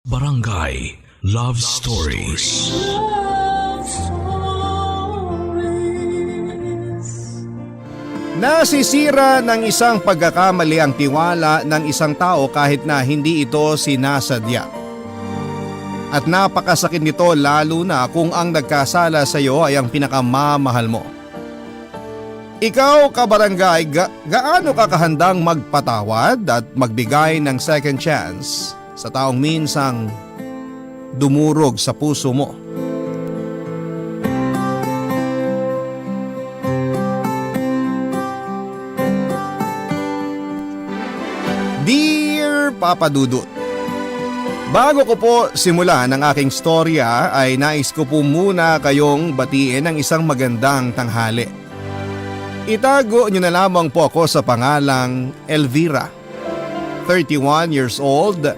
Barangay Love Stories. Love Stories. Nasisira ng isang pagkakamali ang tiwala ng isang tao kahit na hindi ito sinasadya. At napakasakit nito lalo na kung ang nagkasala sa iyo ay ang pinakamamahal mo. Ikaw, kabarangay, gaano ka kahandang magpatawad at magbigay ng second chance sa taong minsang dumurog sa puso mo? Dear Papa Dudut, bago ko po simulan ang aking storya ay nais ko po muna kayong batiin ng isang magandang tanghali. Itago niyo na lamang po ako sa pangalang Elvira, 31 years old,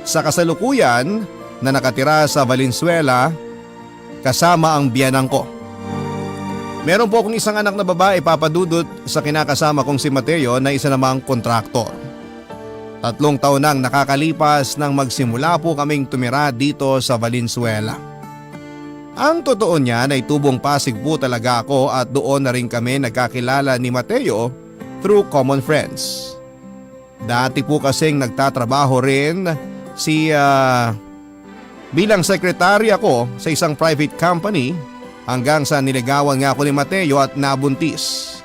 sa kasalukuyan na nakatira sa Valenzuela kasama ang biyanang ko. Meron po akong isang anak na babae, Papa Dudut, sa kinakasama kong si Mateo na isa namang kontraktor. 3 taon nang nakakalipas nang magsimula po kaming tumira dito sa Valenzuela. Ang totoo niyan ay tubong Pasig po talaga ako at doon na rin kami nagkakilala ni Mateo through common friends. Dati po kasing nagtatrabaho rin bilang sekretary ako sa isang private company hanggang sa niligawan nga ako ni Mateo at nabuntis.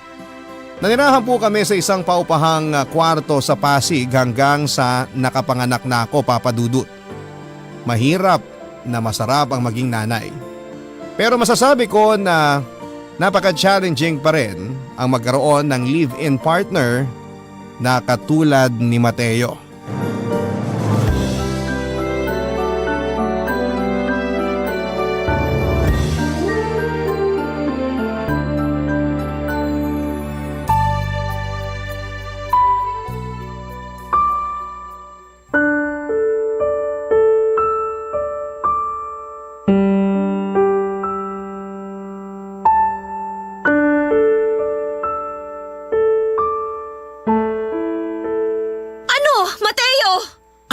Nanirahan po kami sa isang paupahang kwarto sa Pasig hanggang sa nakapanganak na ako, Papa Dudut. Mahirap na masarap ang maging nanay. Pero masasabi ko na napaka-challenging pa rin ang magkaroon ng live-in partner na katulad ni Mateo.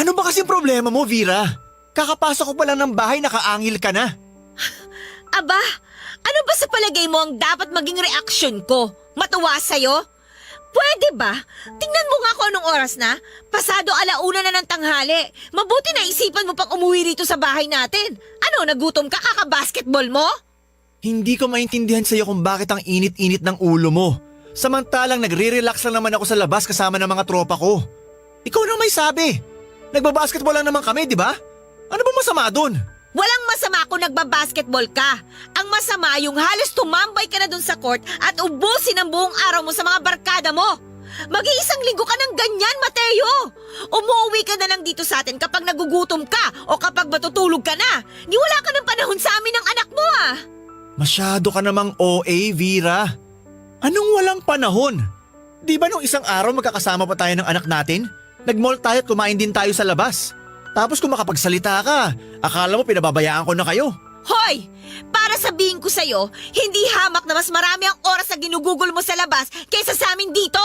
Ano ba kasing problema mo, Vera? Kakapasok ko pa lang ng bahay, nakaangil ka na. Aba, ano ba sa palagay mo ang dapat maging reaksyon ko? Matuwa sa'yo? Pwede ba? Tingnan mo nga kung anong oras na. Pasado 1:00 na ng tanghali. Mabuti na isipan mo pang umuwi rito sa bahay natin. Ano, nagutom ka kaka-basketball mo? Hindi ko maintindihan sa'yo kung bakit ang init-init ng ulo mo. Samantalang nagre-relax lang naman ako sa labas kasama ng mga tropa ko. Ikaw na may sabi. Nagbabasketball lang naman kami, di ba? Ano ba masama dun? Walang masama kung nagbabasketball ka. Ang masama yung halos tumambay ka na dun sa court at ubusin ang buong araw mo sa mga barkada mo. Mag-iisang linggo ka ng ganyan, Mateo. Umuwi ka na lang dito sa atin kapag nagugutom ka o kapag matutulog ka na. Di wala ka ng panahon sa amin ng anak mo ah. Masyado ka namang OA, Vera. Anong walang panahon? Di ba nung isang araw magkakasama pa tayo ng anak natin? Nag-mall tayo at kumain din tayo sa labas. Tapos kung makapagsalita ka, akala mo pinababayaan ko na kayo. Hoy! Para sabihin ko sa'yo, hindi hamak na mas marami ang oras na ginugugol mo sa labas kaysa sa amin dito.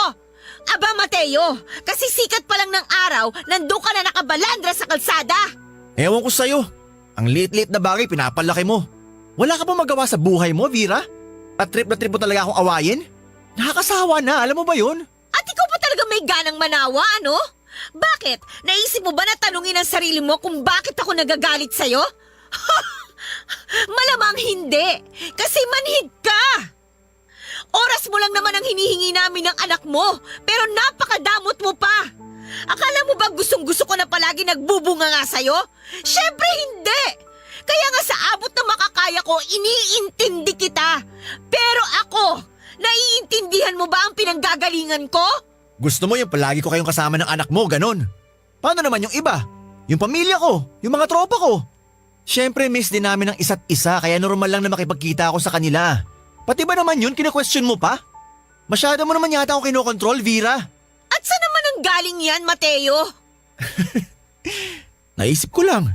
Aba Mateo, kasi sikat pa lang ng araw, nandun ka na nakabalandra sa kalsada. Ewan ko sa'yo. Ang liit-liit na bagay pinapalaki mo. Wala ka ba magawa sa buhay mo, Vera? At trip na trip mo talaga akong awayin? Nakakasawa na, alam mo ba yun? At ikaw pa talaga may ganang manawa, ano? Bakit? Naisip mo ba na tanungin ang sarili mo kung bakit ako nagagalit sa'yo? Malamang hindi, kasi manhid ka! Oras mo lang naman ang hinihingi namin ng anak mo, pero napakadamot mo pa! Akala mo ba gustong-gusto ko na palagi nagbubunga nga sa'yo? Siyempre hindi! Kaya nga sa abot na makakaya ko, iniintindi kita. Pero ako, naiintindihan mo ba ang pinanggagalingan ko? Gusto mo yung palagi ko kayong kasama ng anak mo, ganon. Paano naman yung iba? Yung pamilya ko, yung mga tropa ko. Siyempre miss din namin ang isa't isa kaya normal lang na makipagkita ako sa kanila. Pati ba naman yun, kina-question mo pa? Masyado mo naman yata ako kinokontrol, Vera. At saan naman ang galing yan, Mateo? Naisip ko lang.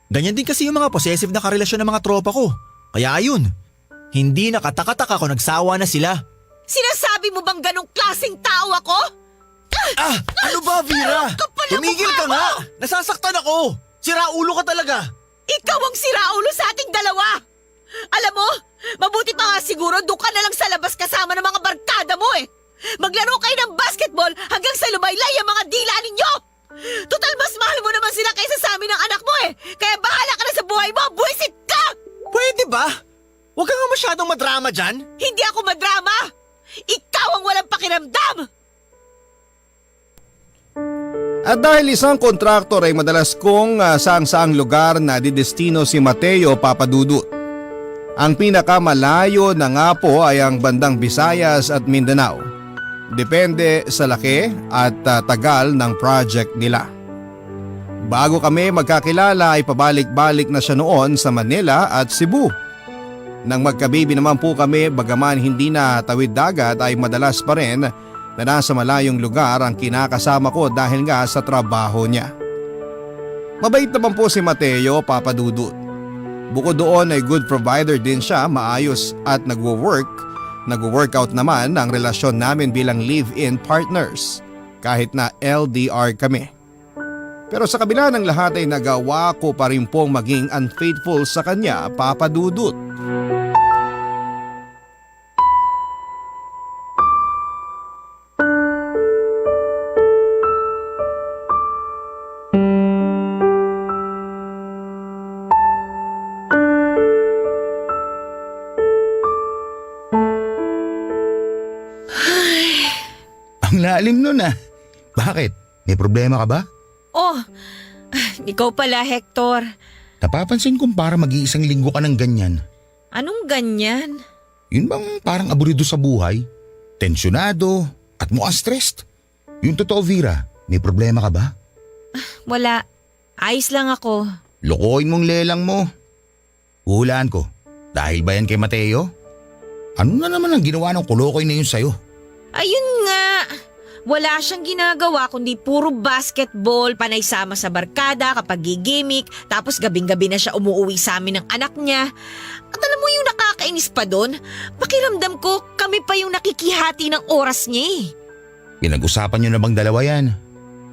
Ganyan din kasi yung mga possessive na karelasyon ng mga tropa ko. Kaya ayun, hindi nakataka-taka kung nagsawa na sila. Sinasabi mo bang ganong klaseng tao ako? Ano ba, Vera? Kapal ang Tumigil mukha ka mo! nga! Nasasaktan ako! Siraulo ka talaga! Ikaw ang siraulo sa ating dalawa! Alam mo, mabuti pa nga siguro doon ka na lang sa labas kasama ng mga barkada mo eh! Maglaro kayo ng basketball hanggang sa lumaylay ang mga dila ninyo! Total mas mahal mo naman sila kaysa sa amin ng anak mo eh! Kaya bahala ka na sa buhay mo! Buwisit ka! Pwede ba? Huwag ka nga masyadong madrama dyan. Hindi ako madrama! Ikaw ang walang pakiramdam! At dahil isang kontraktor ay madalas kong saang-saang lugar na didestino si Mateo Papadudut. Ang pinakamalayo na nga po ay ang bandang Visayas at Mindanao. Depende sa laki at tagal ng project nila. Bago kami magkakilala ay pabalik-balik na siya noon sa Manila at Cebu. Nang magkabibi naman po kami, bagaman hindi na tawid dagat ay madalas pa rin na nasa malayong lugar ang kinakasama ko dahil nga sa trabaho niya. Mabait naman po si Mateo Papadudut. Bukod doon ay good provider din siya, maayos at nagwo-workout naman ang relasyon namin bilang live-in partners kahit na LDR kami. Pero sa kabila ng lahat ay nagawa ko pa rin pong maging unfaithful sa kanya, Papadudut. Ang lalim nun ah. Bakit? May problema ka ba? Oh, ikaw pala Hector. Napapansin kong para mag-iisang linggo ka ng ganyan. Anong ganyan? Yun bang parang aburido sa buhay? Tensyonado at mukhang stressed? Yung totoo, Vera, may problema ka ba? Wala. Ayos lang ako. Lokohin mong lelang mo. Huhulaan ko. Dahil ba yan kay Mateo? Ano na naman ang ginawa ng kulokoy na yun sa'yo? Ayun nga. Wala siyang ginagawa kundi puro basketball, panay sama sa barkada kapag gigimik, tapos gabing-gabi na siya umuwi sa amin ng anak niya. At alam mo yung nakakainis pa doon? Pakiramdam ko kami pa yung nakikihati ng oras niya eh. Pinag-usapan nyo na bang dalawa yan?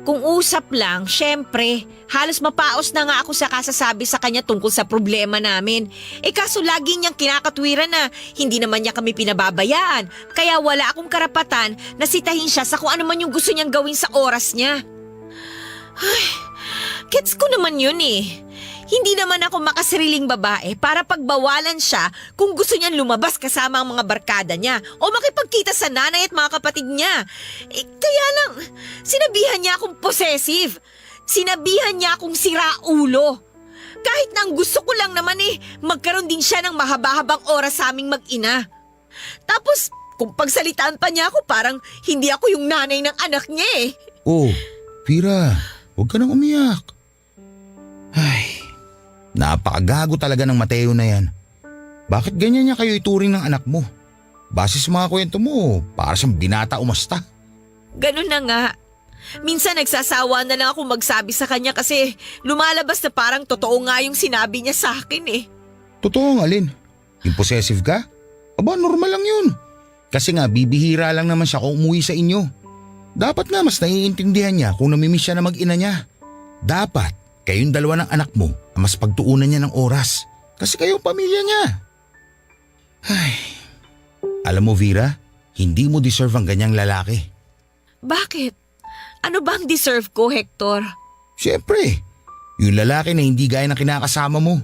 Kung usap lang, syempre, halos mapaos na nga ako sa kasasabi sa kanya tungkol sa problema namin. Kaso lagi niyang kinakatwiran na hindi naman niya kami pinababayaan. Kaya wala akong karapatan na sitahin siya sa kung ano man yung gusto niyang gawin sa oras niya. Ay, gets ko naman yun eh. Hindi naman ako makasariling babae para pagbawalan siya kung gusto niyang lumabas kasama ang mga barkada niya o makipagkita sa nanay at mga kapatid niya. Kaya lang, sinabihan niya akong possessive. Sinabihan niya akong siraulo. Kahit na ang gusto ko lang naman magkaroon din siya ng mahaba-habang oras sa aming mag-ina. Tapos, kung pagsalitaan pa niya ako, parang hindi ako yung nanay ng anak niya eh. Oh, Vera, huwag ka nang umiyak. Ay, napakagago talaga ng Mateo na yan. Bakit ganyan niya kayo ituring ng anak mo? Base sa mga kwento mo, para siyang binata umasta. Ganun na nga. Minsan nagsasawa na lang ako magsabi sa kanya kasi lumalabas na parang totoo nga yung sinabi niya sa akin eh. Totoo nga, Lin. Yung possessive ka? Aba, normal lang yun. Kasi nga, bibihira lang naman siya kung umuwi sa inyo. Dapat nga mas naiintindihan niya kung namimiss siya na mag-ina niya. Dapat kayong dalawa ng anak mo ang mas pagtuunan niya ng oras. Kasi kayong pamilya niya. Ay. Alam mo, Vera, hindi mo deserve ang ganyang lalaki. Bakit? Ano ba ang deserve ko, Hector? Siyempre, yung lalaki na hindi gaya ng kinakasama mo.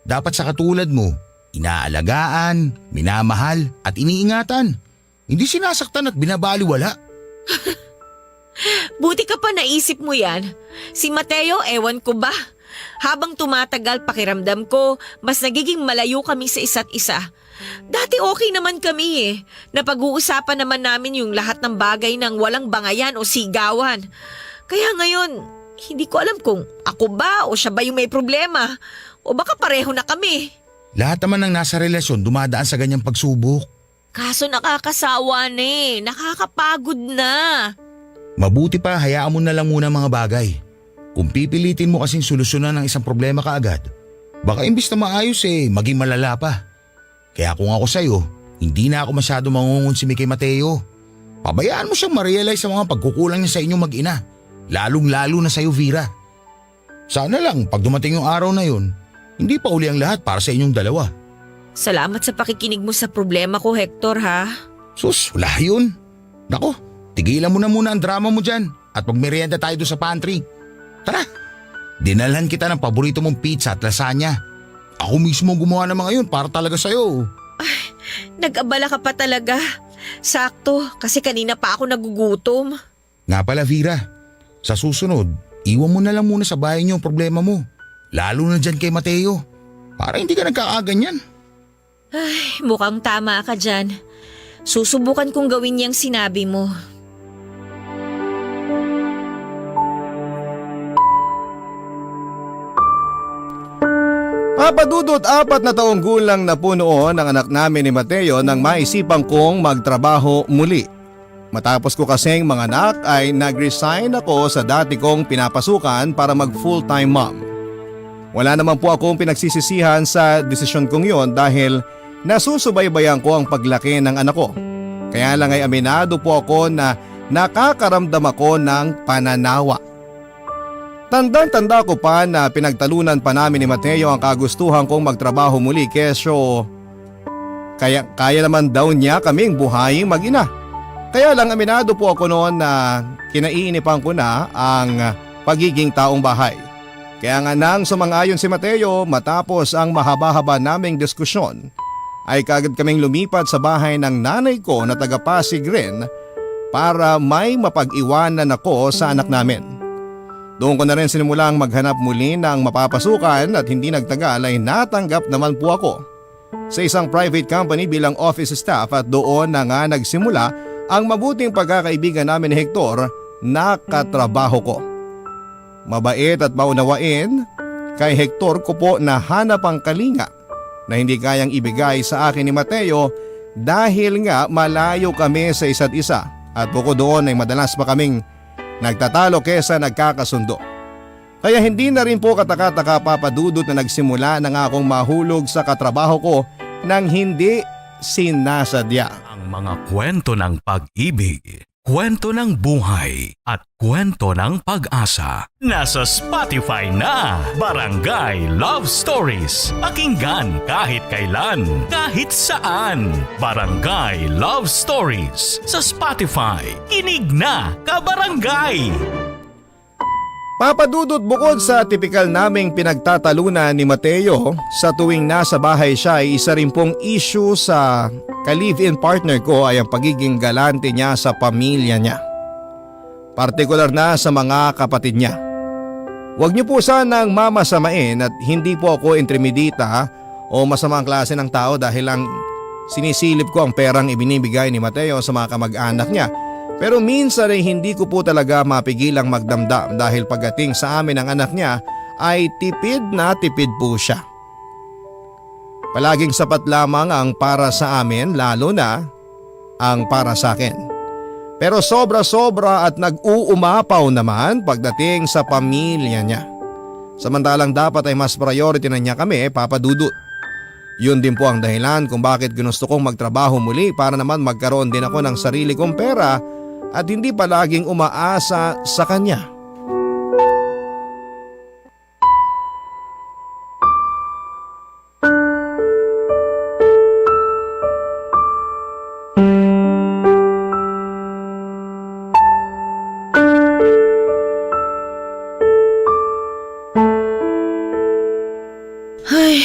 Dapat sa katulad mo, inaalagaan, minamahal at iniingatan. Hindi sinasaktan at binabaliwala. Buti ka pa naisip mo yan. Si Mateo, ewan ko ba? Habang tumatagal pakiramdam ko, mas nagiging malayo kami sa isa't isa. Dati okay naman kami eh. Napag-uusapan naman namin yung lahat ng bagay ng walang bangayan o sigawan. Kaya ngayon, hindi ko alam kung ako ba o siya ba yung may problema. O baka pareho na kami. Lahat naman ng nasa relasyon dumadaan sa ganyang pagsubok. Kaso nakakasawa na eh. Nakakapagod na. Mabuti pa hayaan mo na lang muna mga bagay. Kung pipilitin mo kasing solusyonan ng isang problema kaagad, baka imbis na maayos maging malala pa. Kaya kung ako sa'yo, hindi na ako masyado mangungonsimi kay Mateo. Pabayaan mo siyang ma-realize ang mga pagkukulang niya sa inyong mag-ina. Lalong-lalo na sa'yo, Vera. Sana lang pag dumating yung araw na yun, hindi pa uli ang lahat para sa inyong dalawa. Salamat sa pakikinig mo sa problema ko, Hector, ha? Sus, wala yun. Nako, tigilan mo na muna ang drama mo dyan at magmerienda tayo doon sa pantry. Tara, dinalhan kita ng paborito mong pizza at lasagna. Ako mismo gumawa ng mga yun para talaga sa'yo. Nag-abala ka pa talaga. Sakto, kasi kanina pa ako nagugutom. Nga pala Vera, sa susunod, iwan mo na lang muna sa bahay niyo ang problema mo. Lalo na dyan kay Mateo. Para hindi ka nagkakaganyan. Mukhang tama ka dyan. Susubukan kong gawin niyang sinabi mo. Papadudot 4 na taong gulang na po noon ang anak namin ni Mateo nang maisipan kong magtrabaho muli. Matapos ko kasing manganak ay nag-resign ako sa dati kong pinapasukan para mag full-time mom. Wala naman po akong pinagsisisihan sa desisyon kong yon dahil nasusubaybayan ko ang paglaki ng anak ko. Kaya lang ay aminado po ako na nakakaramdam ako ng pananawa. Tandang-tanda ko pa na pinagtalunan pa namin ni Mateo ang kagustuhan kong magtrabaho muli kesyo kaya naman daw niya kaming buhaying mag-ina. Kaya lang aminado po ako noon na kinaiinipan ko na ang pagiging taong bahay. Kaya nga nang sumang-ayon si Mateo matapos ang mahaba-haba naming diskusyon ay kagad kaming lumipat sa bahay ng nanay ko na taga Pasig rin para may mapag-iwanan ako sa anak namin. Doon ko na rin sinimulang maghanap muli ng mapapasukan at hindi nagtagal ay natanggap naman po ako sa isang private company bilang office staff at doon na nga nagsimula ang mabuting pagkakaibigan namin ni Hector na katrabaho ko. Mabait at maunawain, kay Hector ko po nahanap ang kalinga na hindi kayang ibigay sa akin ni Mateo dahil nga malayo kami sa isa't isa at bukod doon ay madalas pa kaming nagtatalo kesa nagkakasundo. Kaya hindi na rin po kataka-taka papadudot na nagsimula na nga akong mahulog sa katrabaho ko nang hindi sinasadya. Ang mga kwento ng pag-ibig, kwento ng buhay at kwento ng pag-asa. Nasa Spotify na Barangay Love Stories. Pakinggan kahit kailan, kahit saan. Barangay Love Stories sa Spotify. Kinig na, kabarangay! Papadudot bukod sa tipikal naming pinagtatalunan ni Mateo, sa tuwing nasa bahay siya ay isa rin pong issue sa ka-live-in partner ko ay ang pagiging galante niya sa pamilya niya. Partikular na sa mga kapatid niya. Huwag niyo po sanang mamasamain at hindi po ako intimidita o masamang klase ng tao dahil lang sinisilip ko ang perang ibinibigay ni Mateo sa mga kamag-anak niya. Pero minsan ay hindi ko po talaga mapigilang magdamdam dahil pagdating sa amin ng anak niya ay tipid na tipid po siya. Palaging sapat lamang ang para sa amin lalo na ang para sa akin. Pero sobra-sobra at nag-uumapaw naman pagdating sa pamilya niya. Samantalang dapat ay mas priority na niya kami, papadudot. Yun din po ang dahilan kung bakit ginusto kong magtrabaho muli para naman magkaroon din ako ng sarili kong pera at hindi palaging umaasa sa kanya. Ay,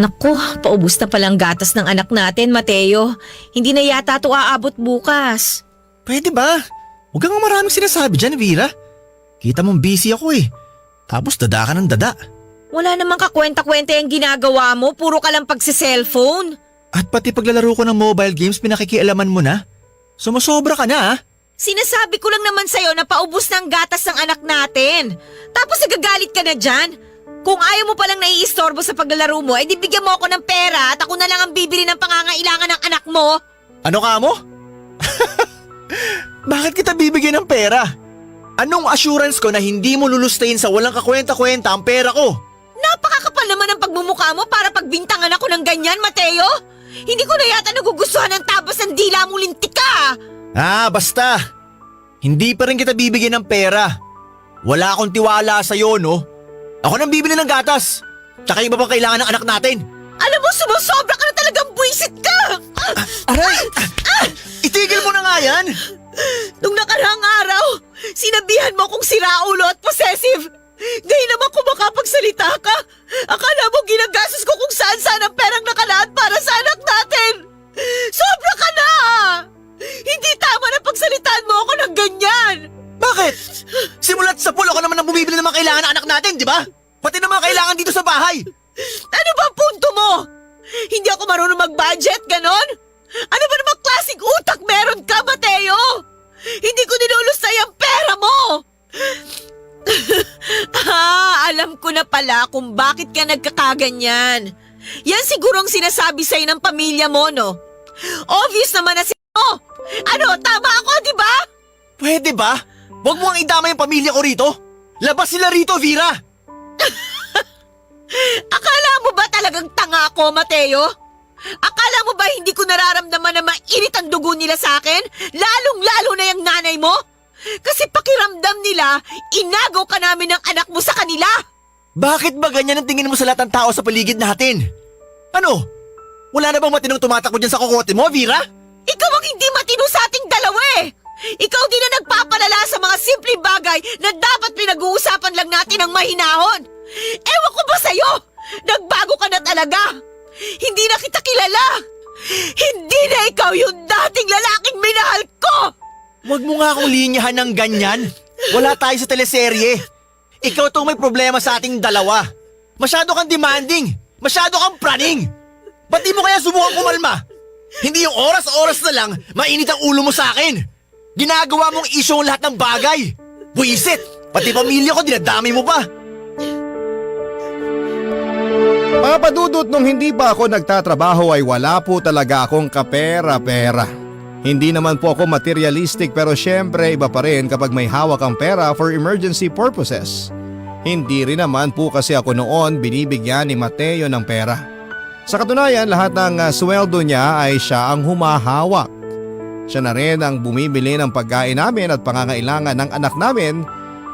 naku, paubos na palang gatas ng anak natin, Mateo. Hindi na yata ito aabot bukas. Pwede ba? Huwag kang maraming sinasabi dyan, Vera. Kita mong busy ako eh. Tapos dada ka ng dada. Wala namang kakwenta-kwenta yung ginagawa mo, puro ka lang pagsi-cellphone. At pati paglalaro ko ng mobile games, pinakikialaman mo na. Sumasobra ka na ah. Sinasabi ko lang naman sa'yo na paubos ng gatas ng anak natin. Tapos nagagalit ka na dyan. Kung ayaw mo palang naiistorbo sa paglalaro mo, edi bigyan mo ako ng pera at ako na lang ang bibili ng pangangailangan ng anak mo. Ano ka mo? Bakit kita bibigyan ng pera? Anong assurance ko na hindi mo lulustayin sa walang kakwenta-kwenta ang pera ko? Napakakapal naman ang pagmumukha mo para pagbintangan ako ng ganyan, Mateo. Hindi ko na yata nagugustuhan ng tabas ng dila mong lintik ka. Basta. Hindi pa rin kita bibigyan ng pera. Wala akong tiwala sa'yo, no? Ako nang bibili ng gatas. Tsaka yung iba pang kailangan ng anak natin. Alam mo, sumusobra ka na talagang buwisit ka! Aray! Itigil mo na nga yan! Nung nakarang araw, sinabihan mo kong siraulo at possessive. Ngayon naman kung makapagsalita ka, akala mo ginagastos ko kung saan-saan ang perang nakalaan para sa anak natin. Sobra ka na! Hindi tama na pagsalitaan mo ako ng ganyan! Bakit? Simulat sa pulo ko naman ang bumibili ng mga kailangan ng anak natin, di ba? Pati ng mga kailangan dito sa bahay. Ano ba ang punto mo? Hindi ako marunong mag-budget, ganon? Ano ba namang klaseng utak meron ka, Mateo? Hindi ko nilulusay ang pera mo! Alam ko na pala kung bakit ka nagkakaganyan. Yan siguro ang sinasabi sa'yo ng pamilya mo, no? Obvious naman na Ano, tama ako, di ba? Pwede ba? Huwag mo ang idama yung pamilya ko rito. Labas sila rito, Vera. Akala mo ba talagang tanga ako, Mateo? Akala mo ba hindi ko nararamdaman na mainit ang dugo nila sa akin? Lalong-lalo na yung nanay mo? Kasi pakiramdam nila, inagaw ka namin ng anak mo sa kanila. Bakit ba ganyan ang tingin mo sa lahat ng tao sa paligid natin? Ano? Wala na bang matinong tumatakbo dyan sa kokote mo, Vera? Ikaw ang hindi matino sa ating dalawa eh. Ikaw din na nagpapalala sa mga simpleng bagay na dapat pinag-uusapan lang natin ng mahinahon. Ewan ko ba sa'yo? Nagbago ka na talaga. Hindi na kita kilala. Hindi na ikaw yung dating lalaking minahal ko. Huwag mo nga akong linyahan ng ganyan. Wala tayo sa teleserye. Ikaw tong may problema sa ating dalawa. Masyado kang demanding. Masyado kang praning. Ba't di mo kaya subukan kumalma? Hindi yung oras-oras na lang mainit ang ulo mo sa akin. Ginagawa mong issue ang lahat ng bagay. Buisit! Pati pamilya ko dinadami mo pa. Papadudot nung hindi pa ako nagtatrabaho ay wala po talaga akong kapera-pera. Hindi naman po ako materialistic pero syempre iba pa rin kapag may hawak ang pera for emergency purposes. Hindi rin naman po kasi ako noon binibigyan ni Mateo ng pera. Sa katunayan lahat ng sweldo niya ay siya ang humahawak. Siya na rin ang bumibili ng pagkain namin at pangangailangan ng anak namin.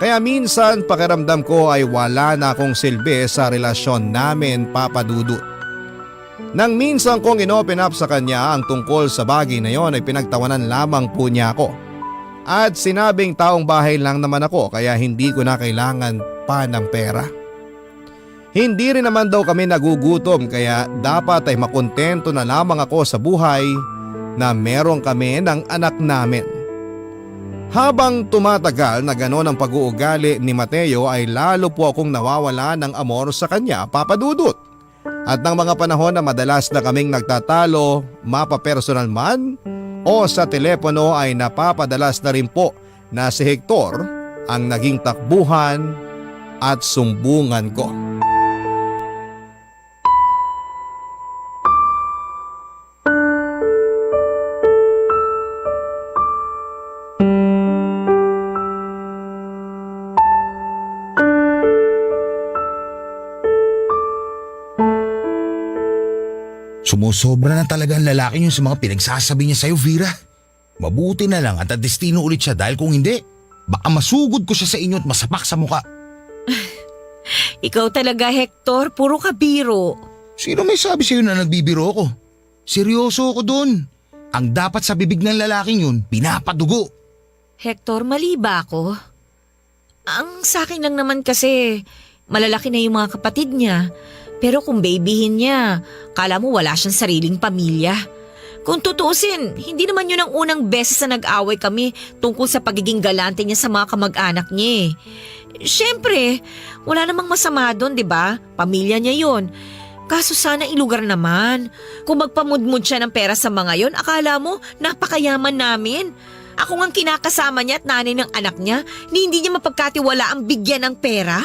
Kaya minsan pakiramdam ko ay wala na akong silbi sa relasyon namin, Papa Dudut. Nang minsan kong inopen up sa kanya ang tungkol sa bagay na yon ay pinagtawanan lamang po niya ako. At sinabing taong bahay lang naman ako kaya hindi ko na kailangan pa ng pera. Hindi rin naman daw kami nagugutom kaya dapat ay makontento na lamang ako sa buhay na meron kami ng anak namin. Habang tumatagal na gano'n ang pag-uugali ni Mateo ay lalo po akong nawawala ng amor sa kanya, Papa Dudut. At ng mga panahon na madalas na kaming nagtatalo, mapapersonal man o sa telepono ay napapadalas na rin po na si Hector ang naging takbuhan at sumbungan ko. Sumusobra na talaga ang lalaki niyo sa mga pinagsasabi niya sa'yo, Vera. Mabuti na lang at destino ulit siya dahil kung hindi, baka masugod ko siya sa inyo at masapak sa muka. Ikaw talaga, Hector, puro ka biro. Sino may sabi sa'yo na nagbibiro ko? Seryoso ako dun. Ang dapat sa bibig ng lalaking yun, pinapadugo. Hector, mali ba ako? Ang sa akin lang naman kasi, malalaki na yung mga kapatid niya. Pero kung babyhin niya, kala mo wala siyang sariling pamilya. Kung tutuusin, hindi naman yun ang unang beses na nag-away kami tungkol sa pagiging galante niya sa mga kamag-anak niya. Siyempre, wala namang masama doon, di ba? Pamilya niya yun. Kaso sana ilugar naman. Kung magpamudmud siya ng pera sa mga yon, akala mo napakayaman namin. Ako ngang kinakasama niya at nanay ng anak niya, hindi niya mapagkatiwala ang bigyan ng pera.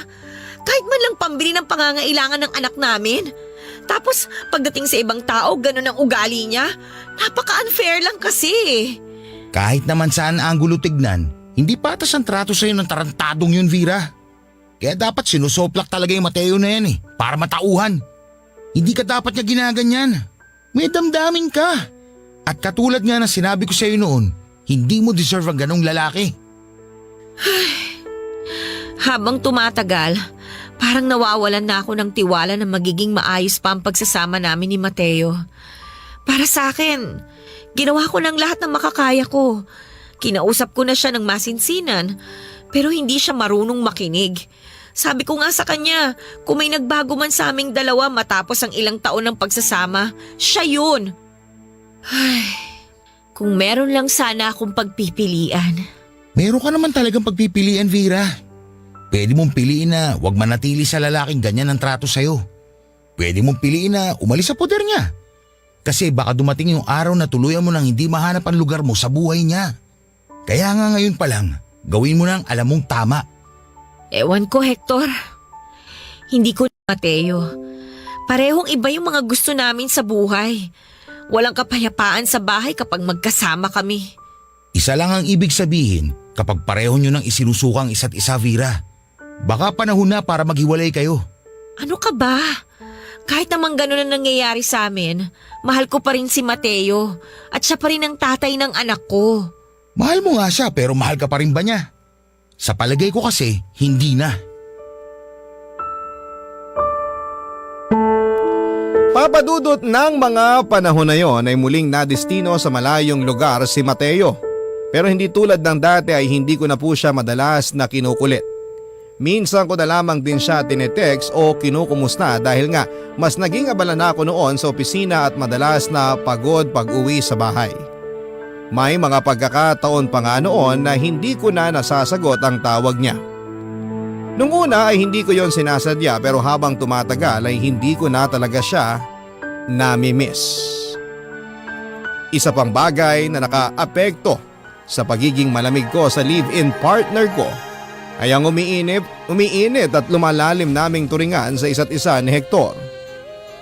Kahit man lang pambili ng pangangailangan ng anak namin. Tapos pagdating sa ibang tao, ganun ang ugali niya. Napaka-unfair lang kasi. Kahit naman saan anggulo tignan, hindi patas ang trato sa'yo ng tarantadong yun, Vera. Kaya dapat sinusoplak talaga yung Mateo na yan para matauhan. Hindi ka dapat niya ginaganyan. May damdamin ka. At katulad nga na sinabi ko sa'yo noon, hindi mo deserve ang ganong lalaki. Habang tumatagal, Parang nawawalan na ako ng tiwala na magiging maayos pa ang pagsasama namin ni Mateo. Para sa akin, ginawa ko ng lahat ng makakaya ko. Kinausap ko na siya ng masinsinan, pero hindi siya marunong makinig. Sabi ko nga sa kanya, kung may nagbago man sa aming dalawa matapos ang ilang taon ng pagsasama, siya yun. Ay, kung meron lang sana akong pagpipilian. Meron ka naman talagang pagpipilian, Vera. Pwede mong piliin na huwag manatili sa lalaking ganyan ang trato sa'yo. Pwede mong piliin na umalis sa poder niya. Kasi baka dumating yung araw na tuluyan mo nang hindi mahanap ang lugar mo sa buhay niya. Kaya nga ngayon pa lang, gawin mo nang alam mong tama. Ewan ko, Hector. Hindi ko na Mateo. Parehong iba yung mga gusto namin sa buhay. Walang kapayapaan sa bahay kapag magkasama kami. Isa lang ang ibig sabihin kapag pareho nyo nang isinusukang isa't isa, Vera. Baka panahon na para maghiwalay kayo. Ano ka ba? Kahit namang gano'n ang nangyayari sa amin, mahal ko pa rin si Mateo at siya pa rin ang tatay ng anak ko. Mahal mo nga siya pero mahal ka pa rin ba niya? Sa palagay ko kasi, hindi na. Papadudot ng mga panahon na yon ay muling nadestino sa malayong lugar si Mateo. Pero hindi tulad ng dati ay hindi ko na po siya madalas na kinukulit. Minsan ko na lamang din siya tinetext o kinukumusta dahil nga mas naging abala na ako noon sa opisina at madalas na pagod pag uwi sa bahay. May mga pagkakataon pa nga noon na hindi ko na nasasagot ang tawag niya. Nung una ay hindi ko yon sinasadya pero habang tumatagal ay hindi ko na talaga siya nami-miss. Isa pang bagay na nakaapekto sa pagiging malamig ko sa live-in partner ko ay ang umiinit at lumalalim naming turingan sa isa't isa ni Hector.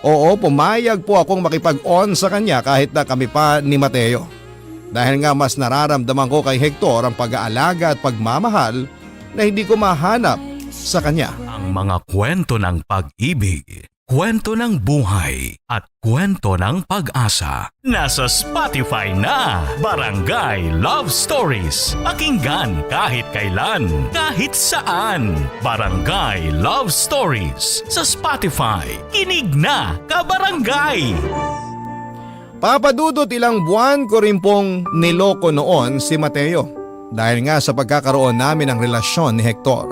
Oo, pumayag po akong makipag-on sa kanya kahit na kami pa ni Mateo. Dahil nga mas nararamdaman ko kay Hector ang pag-aalaga at pagmamahal na hindi ko mahanap sa kanya. Ang mga kwento ng pag-ibig, kwento ng buhay at kwento ng pag-asa. Nasa Spotify na, Barangay Love Stories. Pakinggan kahit kailan, kahit saan. Barangay Love Stories sa Spotify. Kinig na, kabarangay! Papadudot ilang buwan ko rin pong niloko noon si Mateo dahil nga sa pagkakaroon namin ng relasyon ni Hector.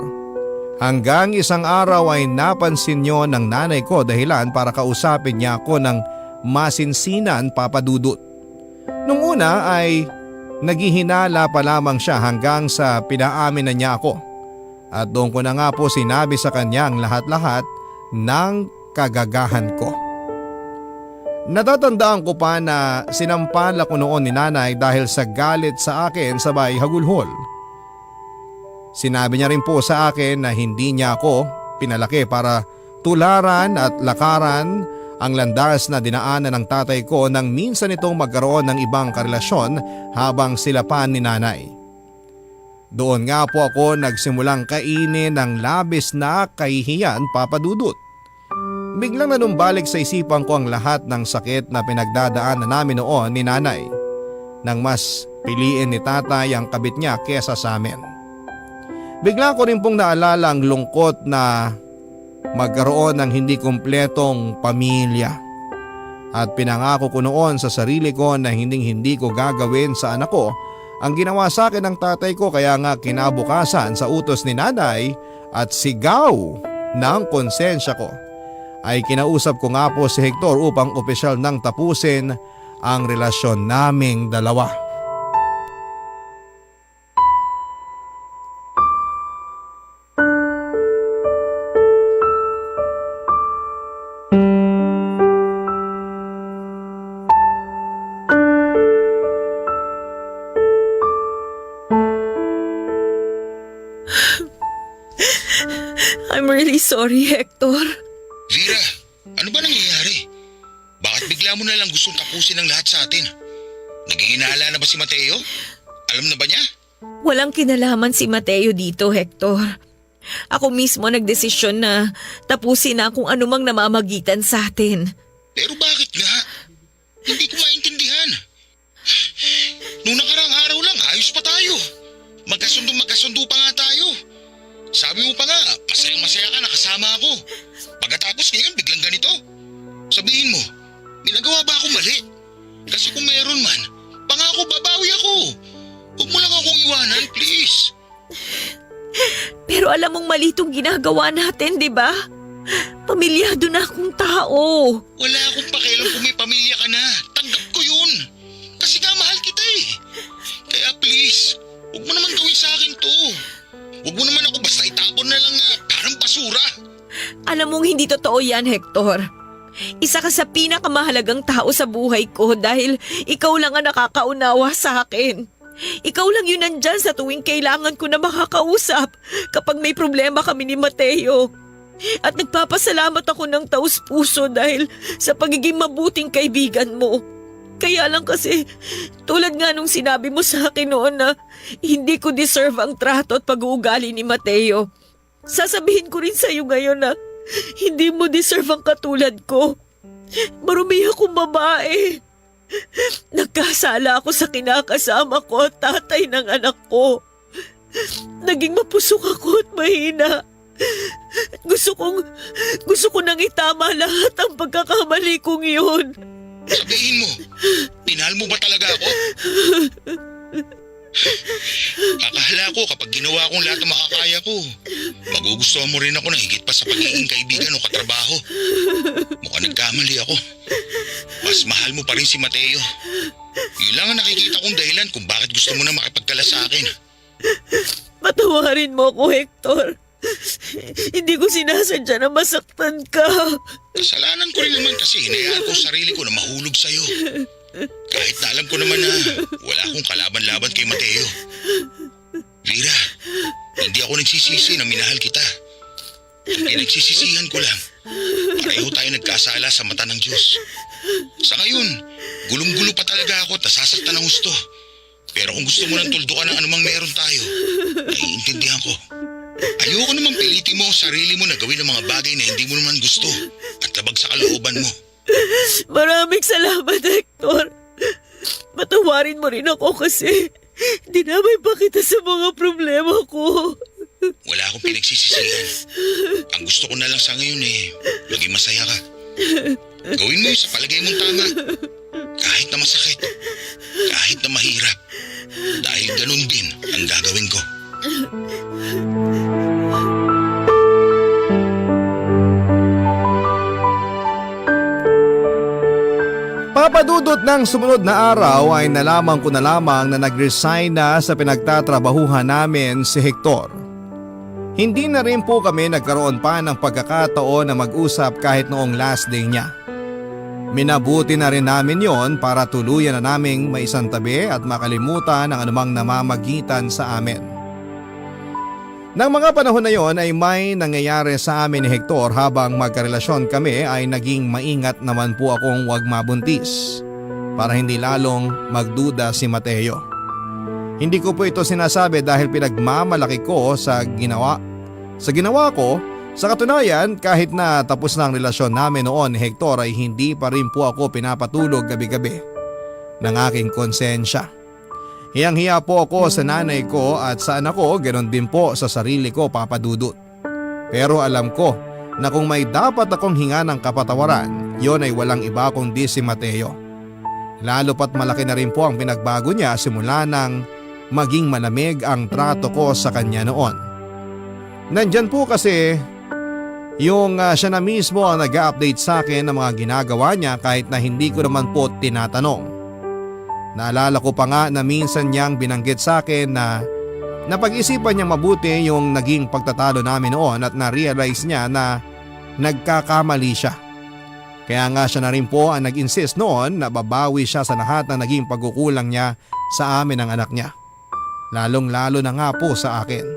Hanggang isang araw ay napansin niyo ng nanay ko dahilan para kausapin niya ako ng masinsinan, Papadudot. Nung una ay naghihinala pa lamang siya hanggang sa pinaamin na niya ako. At doon ko na nga po sinabi sa kanya ang lahat-lahat ng kagagahan ko. Natatandaan ko pa na sinampal ako noon ni nanay dahil sa galit sa akin sabay hagulhol. Sinabi niya rin po sa akin na hindi niya ako pinalaki para tularan at lakaran ang landas na dinaanan ng tatay ko nang minsan itong magkaroon ng ibang karelasyon habang sila pa ni nanay. Doon nga po ako nagsimulang kainin ng labis na kahihiyan, Papadudot. Biglang nanumbalik sa isipan ko ang lahat ng sakit na pinagdadaanan namin noon ni nanay nang mas piliin ni tatay ang kabit niya kesa sa amin. Bigla ko rin pong naalala ang lungkot na magkaroon ng hindi kumpletong pamilya. At pinangako ko noon sa sarili ko na hindi ko gagawin sa anak ko ang ginawa sa akin ng tatay ko, kaya nga kinabukasan sa utos ni nanay at sigaw ng konsensya ko ay kinausap ko nga po si Hector upang opisyal nang tapusin ang relasyon naming dalawa. I'm really sorry, Hector. Vera, ano ba nangyayari? Bakit bigla mo na lang gustong tapusin ang lahat sa atin? Naging inaala na ba si Mateo? Alam na ba niya? Walang kinalaman si Mateo dito, Hector. Ako mismo nagdesisyon na tapusin na kung anumang namamagitan sa atin. Pero bakit nga? Hindi ko maintindihan. Nung nakaraang araw lang, ayos pa tayo. Magkasundo pa nga tayo. Sabi mo pa nga, masayang-masaya ka nakasama ako. Pagkatapos ngayon biglang ganito. Sabihin mo, may nagawa ba ako mali? Kasi kung meron man, pangako babawi ako. Huwag mo lang akong iwanan, please. Pero alam mong mali itong ginagawa natin, di ba? Pamilyado na akong tao. Wala akong pakialam kung may pamilya ka na. Tanggap ko yun. Kasi nga mahal kita eh. Kaya please, huwag mo naman gawin sa akin to. Huwag mo naman ako basta itapon na lang na parang basura. Alam mong hindi totoo yan, Hector. Isa ka sa pinakamahalagang tao sa buhay ko dahil ikaw lang ang nakakaunawa sa akin. Ikaw lang yun nandyan sa tuwing kailangan ko na makakausap kapag may problema kami ni Mateo. At nagpapasalamat ako ng taus-puso dahil sa pagiging mabuting kaibigan mo. Kaya lang kasi, tulad nga nung sinabi mo sa akin noon na hindi ko deserve ang trato at pag-uugali ni Mateo. Sasabihin ko rin sa'yo ngayon na hindi mo deserve ang katulad ko. Marumi akong babae. Nagkasala ako sa kinakasama ko at tatay ng anak ko. Naging mapusok ako at mahina. Gusto ko nang itama lahat ang pagkakamali kong yun. Sabihin mo, pinahal mo ba talaga ako? Akala ko kapag ginawa kong lahat ng makakaya ko, magugustuhan mo rin ako na higit pa sa pagiging kaibigan o katrabaho. Mukhang nagkamali ako. Mas mahal mo pa rin si Mateo. Yun lang ang nakikita kong dahilan kung bakit gusto mo na makipagkala sa akin. Patawarin mo ako, Hector. Hindi ko sinasadya na masaktan ka. Kasalanan ko rin naman kasi hinayaan ko sarili ko na mahulog sa'yo. Kahit na alam ko naman na wala akong kalaban-laban kay Mateo. Vera, hindi ako nagsisisi na minahal kita. Ang pinagsisisihan ko lang, pareho tayo nagkasala sa mata ng Diyos. Sa ngayon, gulong-gulo pa talaga ako at nasasaktan ng husto. Pero kung gusto mo ng tuldukan ng anumang meron tayo, naiintindihan ko. Ayoko namang pilitin mo ang sarili mo na gawin ang mga bagay na hindi mo naman gusto at labag sa kalooban mo. Maraming salamat, Hector. Patawarin mo rin ako kasi dinamay pa kita sa mga problema ko. Wala akong pinagsisisihan. Ang gusto ko na lang sa ngayon maging masaya ka. Gawin mo yung sa palagay mong tama. Kahit na masakit, kahit na mahirap. Dahil ganun din ang gagawin ko. Papadudot ng sumunod na araw ay nalaman ko na lamang na nag-resign na sa pinagtatrabahuhan namin si Hector. Hindi na rin po kami nagkaroon pa ng pagkakataon na mag-usap kahit noong last day niya. Minabuti na rin namin yon para tuluyan na naming maisantabi at makalimutan ang anumang namamagitan sa amin. Nang mga panahon na yon ay may nangyayari sa amin ni Hector habang magkarelasyon kami ay naging maingat naman po akong wag mabuntis para hindi lalong magduda si Mateo. Hindi ko po ito sinasabi dahil pinagmamalaki ko sa ginawa ko. Sa katunayan, kahit na tapos na ang relasyon namin noon ni Hector ay hindi pa rin po ako pinapatulog gabi-gabi ng aking konsensya. Hiyang-hiya po ako sa nanay ko at sa anak ko, ganoon din po sa sarili ko, Papa Dudut. Pero alam ko na kung may dapat akong hinga ng kapatawaran, yon ay walang iba kundi si Mateo. Lalo pat malaki na rin po ang pinagbago niya simula nang maging malamig ang trato ko sa kanya noon. Nandyan po kasi yung siya na mismo ang nag-update sa akin ng mga ginagawa niya kahit na hindi ko naman po tinatanong. Naalala ko pa nga na minsan niyang binanggit sa akin na napag-isipan niyang mabuti yung naging pagtatalo namin noon at na-realize niya na nagkakamali siya. Kaya nga siya na rin po ang nag-insist noon na babawi siya sa lahat ng naging pagkukulang niya sa amin ng anak niya. Lalong-lalo na nga po sa akin.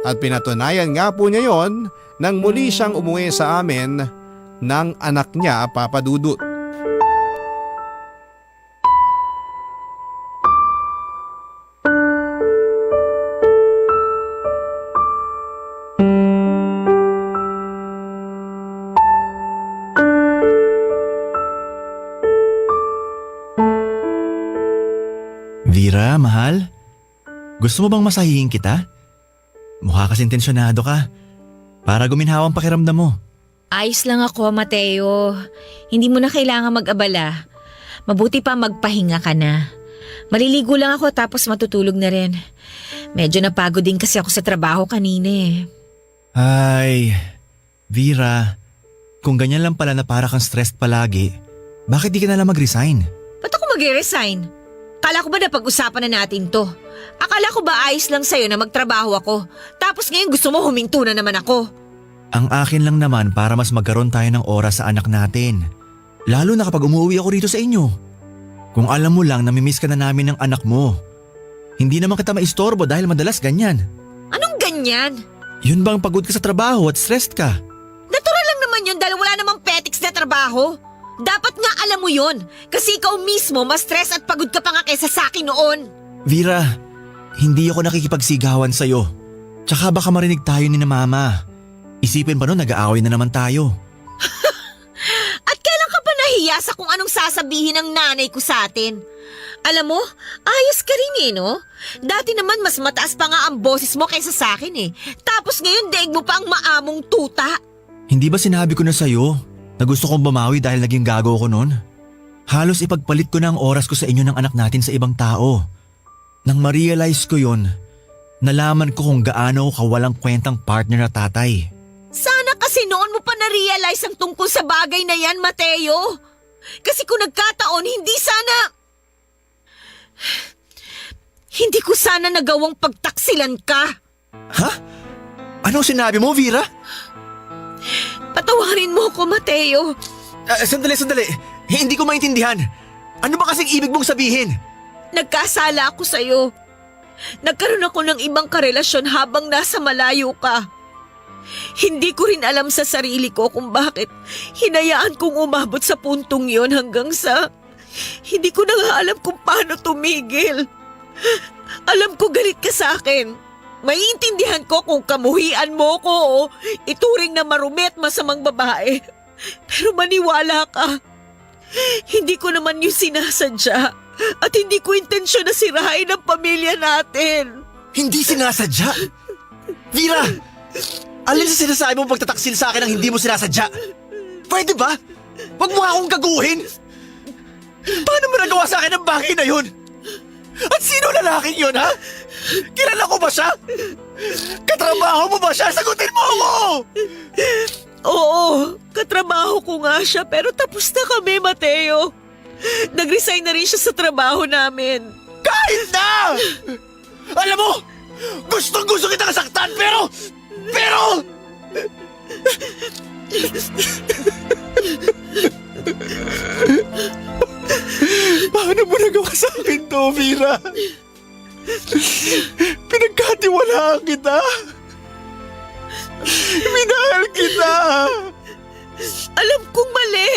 At pinatunayan nga po niya yon nang muli siyang umuwi sa amin ng anak niya, Papa Dudut. Vera, mahal? Gusto mo bang masahihin kita? Mukha kasing tensyonado ka. Para guminhawa ang pakiramdam mo. Ayos lang ako, Mateo. Hindi mo na kailangan mag-abala. Mabuti pa magpahinga ka na. Maliligo lang ako tapos matutulog na rin. Medyo napagod din kasi ako sa trabaho kanina eh. Ay, Vera, kung ganyan lang pala na para kang stressed palagi, bakit di ka na lang mag-resign? Ba't ako mag-resign? Kala ko ba napag-usapan na natin to? Akala ko ba ayos lang sa'yo na magtrabaho ako? Tapos ngayon gusto mo huminto na naman ako. Ang akin lang naman para mas magkaroon tayo ng oras sa anak natin. Lalo na kapag umuwi ako rito sa inyo. Kung alam mo lang namimiss ka na namin ng anak mo. Hindi naman kita maistorbo dahil madalas ganyan. Anong ganyan? Yun bang pagod ka sa trabaho at stressed ka? Natural lang naman yun dahil wala namang petics na trabaho. Dapat nga alam mo yun. Kasi ikaw mismo mas stress at pagod ka pa nga kaysa sa akin noon. Vera, hindi ako nakikipagsigawan sa'yo. Tsaka baka marinig tayo ni na mama. Isipin pa nun nag-aaway na naman tayo. At kailan ka ba nahiya sa kung anong sasabihin ng nanay ko sa atin? Alam mo, ayos ka rin eh, no? Dati naman mas mataas pa nga ang boses mo kaysa sa akin eh. Tapos ngayon daig mo pa ang maamong tuta. Hindi ba sinabi ko na sa'yo na gusto kong bumawi dahil naging gago ko nun? Halos ipagpalit ko na ang oras ko sa inyo ng anak natin sa ibang tao. Nang ma-realize ko yun, nalaman ko kung gaano ako kawalang kwentang partner na tatay. Sana kasi noon mo pa na-realize ang tungkol sa bagay na yan, Mateo. Kasi kung nagkataon, hindi ko sana nagawang pagtaksilan ka. Ha? Anong sinabi mo, Vera? Patawarin mo ko, Mateo. Sandali. Hindi ko maintindihan. Ano ba kasing ibig mong sabihin? Nagkasala ako sa'yo. Nagkaroon ako ng ibang karelasyon habang nasa malayo ka. Hindi ko rin alam sa sarili ko kung bakit hinayaan kong umabot sa puntong yon hanggang sa hindi ko na nga alam kung paano tumigil. Alam ko galit ka sa akin. Maiintindihan ko kung kamuhian mo ko o ituring na marumi at masamang babae. Pero maniwala ka. Hindi ko naman yung sinasadya at hindi ko intensyon na sirain ang pamilya natin. Hindi sinasadya? Vera! Alin sa sinasabi mong pagtataksil sa akin ang hindi mo sinasadya? Pwede ba? Huwag mo akong gaguhin! Paano mo nagawa sa akin ang bagay na yun? At sino lalaking yun, ha? Kilala ko ba siya? Katrabaho mo ba siya? Sagutin mo ako! Oo, katrabaho ko nga siya pero tapos na kami, Mateo. Nag-resign na rin siya sa trabaho namin. Kahit na! Alam mo, gustong-gusto kitang saktan pero... Paano mo nagawa sa akin to, Vera? Pinagkatiwalaan kita. Minahal kita. Alam kong mali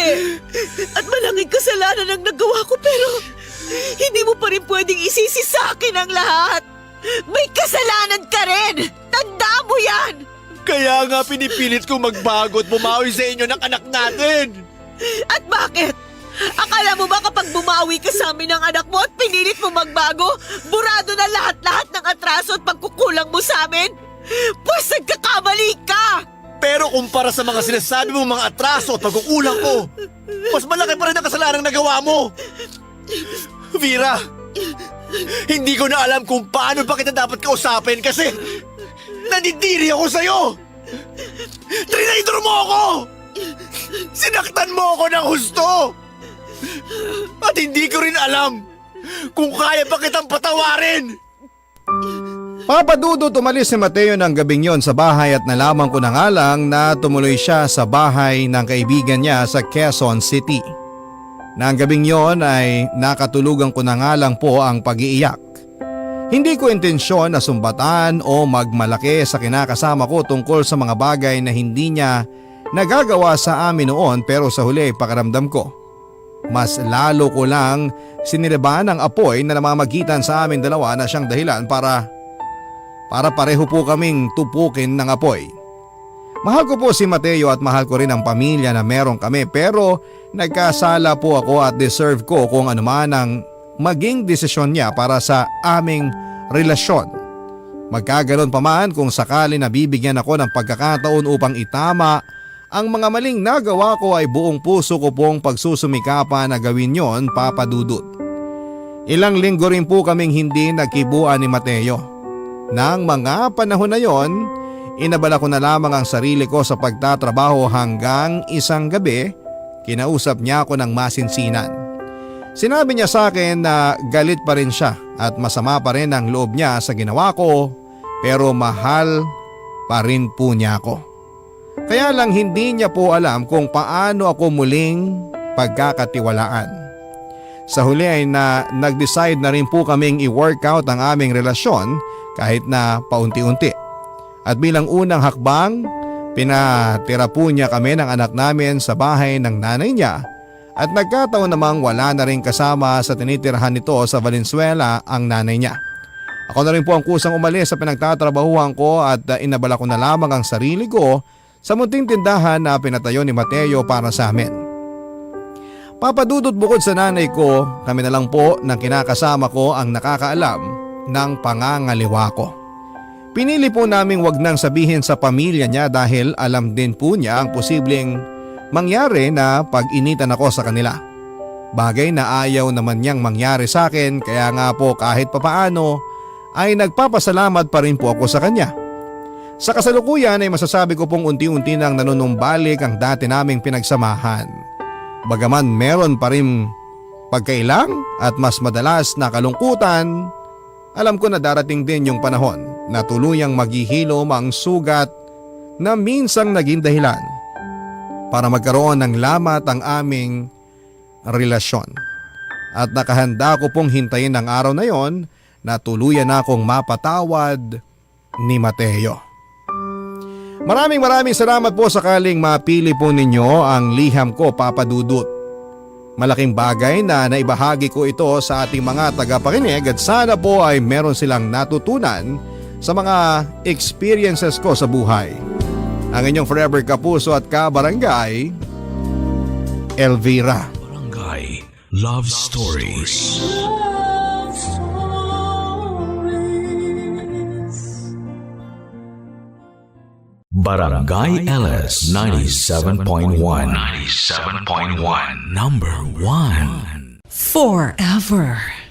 at malaking kasalanan ang nagawa ko pero hindi mo pa rin pwedeng isisi sa akin ang lahat. May kasalanan ka rin! Tandaan mo yan! Kaya nga pinipilit kong magbago at bumawi sa inyo ng anak natin. At bakit? Akala mo ba kapag bumawi ka sa amin ng anak mo at pinilit mo magbago, burado na lahat-lahat ng atraso at pagkukulang mo sa amin? Pues nagkakamali ka! Pero kumpara sa mga sinasabi mong mga atraso at pagkukulang ko, mas malaki pa rin ang kasalanan nagawa mo. Vera, hindi ko na alam kung paano pa kita dapat kausapin kasi nandidiri ako sa'yo. Trinaydor mo ako! Sinaktan mo ako ng husto! At hindi ko rin alam kung kaya pa kitang patawarin! Papadudot umalis si Mateo ng gabing yon sa bahay at nalaman ko na nga lang na tumuloy siya sa bahay ng kaibigan niya sa Quezon City. Nang gabing yon ay nakatulugan ko na nga lang po ang pag-iiyak. Hindi ko intensyon na sumbatan o magmalaki sa kinakasama ko tungkol sa mga bagay na hindi niya nagagawa sa amin noon pero sa huli pakiramdam ko. Mas lalo ko lang siniraban ang apoy na namamagitan sa amin dalawa na siyang dahilan para pareho po kaming tupukin ng apoy. Mahal ko po si Mateo at mahal ko rin ang pamilya na meron kami pero nagkasala po ako at deserve ko kung anuman ang maging desisyon niya para sa aming relasyon. Magkaganon pa man kung sakali na bibigyan ako ng pagkakataon upang itama ang mga maling nagawa ko ay buong puso ko pong pagsusumikapan na gawin yon, Papa Dudut. Ilang linggo rin po kaming hindi nagkibuan ni Mateo. Nang mga panahon na yon, inabala ko na lamang ang sarili ko sa pagtatrabaho hanggang isang gabi, kinausap niya ako ng masinsinan. Sinabi niya sa akin na galit pa rin siya at masama pa rin ang loob niya sa ginawa ko, pero mahal pa rin po niya ako. Kaya lang hindi niya po alam kung paano ako muling pagkakatiwalaan. Sa huli ay nag-decide na rin po kaming i-workout ang aming relasyon kahit na paunti-unti. At bilang unang hakbang, pinatira po niya kami ng anak namin sa bahay ng nanay niya at nagkataon namang wala na rin kasama sa tinitirhan nito sa Valenzuela ang nanay niya. Ako na rin po ang kusang umalis sa pinagtatrabahuhan ko at inabala ko na lamang ang sarili ko sa munting tindahan na pinatayo ni Mateo para sa amin. Papadudot bukod sa nanay ko, kami na lang po ng kinakasama ko ang nakakaalam ng pangangaliwa ko. Pinili po naming wag nang sabihin sa pamilya niya dahil alam din po niya ang posibleng mangyari na pag-initan ako sa kanila. Bagay na ayaw naman niyang mangyari sa akin, kaya nga po kahit papaano ay nagpapasalamat pa rin po ako sa kanya. Sa kasalukuyan ay masasabi ko pong unti-unti nang nanunumbalik ang dati naming pinagsamahan. Bagaman meron pa rin pagkailang at mas madalas na kalungkutan, alam ko na darating din yung panahon na tuluyang maghihilom ang sugat na minsang naging dahilan para magkaroon ng lamat ang aming relasyon. At nakahanda ko pong hintayin ang araw na yon na tuluyan na akong mapatawad ni Mateo. Maraming salamat po sakaling mapili po ninyo ang liham ko, Papa Dudut. Malaking bagay na naibahagi ko ito sa ating mga tagapakinig at sana po ay meron silang natutunan sa mga experiences ko sa buhay. Ang inyong forever kapuso at kabarangay, Elvira. Barangay Love Stories. Love stories. Barangay LS 97.1 97.1 Number 1 Forever.